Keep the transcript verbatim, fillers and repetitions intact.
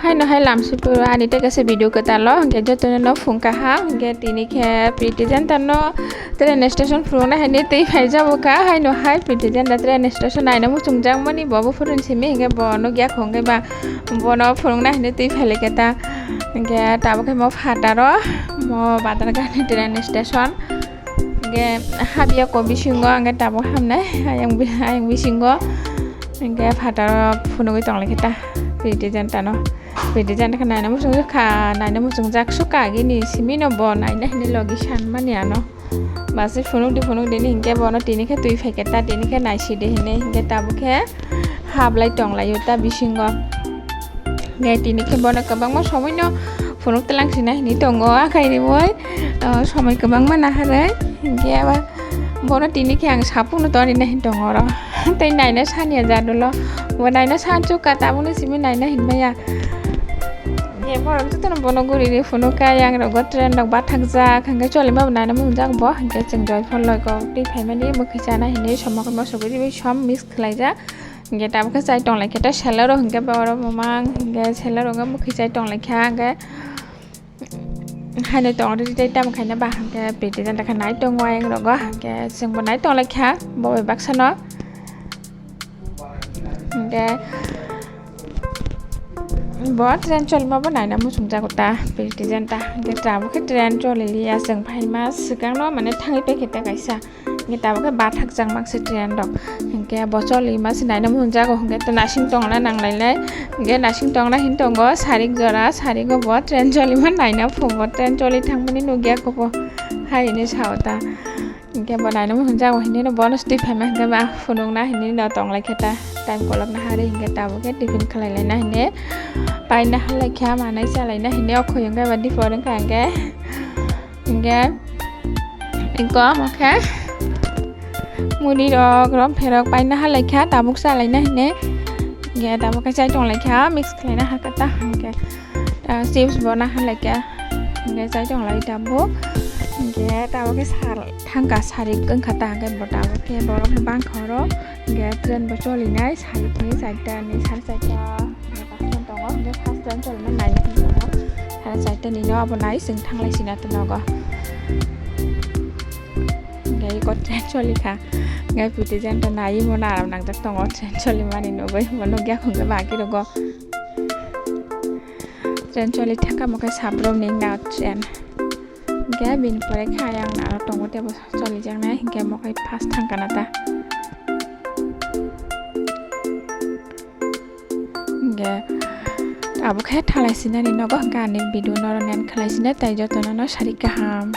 Haino hai lamsiporo ani tei kaisa video kwtal o, hwnkhe jotono no phung kaham, hwnkhe tini khe Pretty Zinta no train station phunukna hinwi twi phai jabo kha, haino hai Pretty Zinta train station naina muchungjak mani bo buphuru ni simi, hwnkhe bo nukya kho, hwnkhe ba bono phunukna hinwi twi phai lai khe ta, hwnkhe tabuk khe mo phataro mo Badarghat ni train station. Hingke habiyako bisingo hingke tabuk hamnai ayang bi-, ayang bisingo hingke phataro phunugui tonglaikhe ta Pretty Zinta no. Pretty Zinta khe naina muchungjak kha, naina muchungjak sukha agini simi no bo naina hinwi logi sanmani ano. Basi phunukdi phunukdi ni hingke bono tini khe twi phaikhe ta tini khe naisidi hinwi hingke tabuk khe hablai tonglaio ta bisingo. Hingke tini khe bono kwbangma somoi no phunuk twlang sina hinwi tongo, akhai riwi, ah, somoi kwbangma naharwi. Hingke abo bono tini khe ang sapung no tonina hin tongo oro. Tei naina saniya jadulo. Bo naina san chukha, tabukni simi naina hin maya. Hingke borok jotono bono guri ri phunuk kha, yang rogo train rok bathakjak, hingke cholima bo naina mung jak bo. Hingke chwng joy phol loi kok twi phaimani mwkhwi chana hinwi somok mosok guri som mix khlaijak. Hingke tabuk khe chai tonglaikhe ta seller rok hingke ba oro mamang hingke seller rok wngkha mwkhwi chai tonglaikha hingke haino tong rwdi tei tamo khaina ba hingke Pretty Zinta khe nai tongo ayang rogo hingke chwngbo nai tonglaikha bo bai baksa no hingke bo train cholima bo naina muchungjago ta Pretty Zinta hingke tabuk khe train choli liya chwng phaima swkang no mane thangwi paikhe ta kaisa. Hingke tabuk khe bathakjak mak se train rok. Hingke bo choli ma se naina muchung jago, hingke to nasing tongna nang lai lai. Hingke nasing tongna hin tongo sarik jora, sarik o bo train choli ma naina phubo, train choli thangmani nugya kho bo. Hai hini sao ta. Hingke bo naina muchung jago hinwi no bono twi phaima hingke ba phunukna hinwi no tong lai khe ta. Time kolok na hari hingke tabuk khe tiffin khalai laina hinwi paina halai kha manai cha laina hinwi o khoyung khe ba dipor wngkha hingke. Hingke, ingko omo khe muri rok, rom pherok paina halai kha, tabuk cha laina hinwi. Hingke, tabuk khe chai tong lai kha, mix khlai na hakhe ta, hingke, ah, chips bo na halai kha, hingke chai tong lai tabuk. Hingke, tabuk khe sal thangka sarik wngkha ta, hingke bo tabuk khe borok no bangkha oro. Hingke train bo choli nai, sarik ni charta ni, sare charta ni pash jon tongo, hingke first train choli nai nai tongo, sare charta ni no abo nai chwng thang lai sina ta nogo. Hingke eko train choli kha, hingke Pretty Zinta nai mo na aram nangjak tongo, train choli mani nugui, bo nugya hingke bagi rogo. Train choli thangka mo khe sabrom ni na train. Hingke bini pore khe ayang naro tongo tebo cholijaknai, hingke mo khe first thangkana ta. Hingke abo khe thalai sinani nogo, hingke ani video noro nen khalai sinai, tai jotono no sari kaham.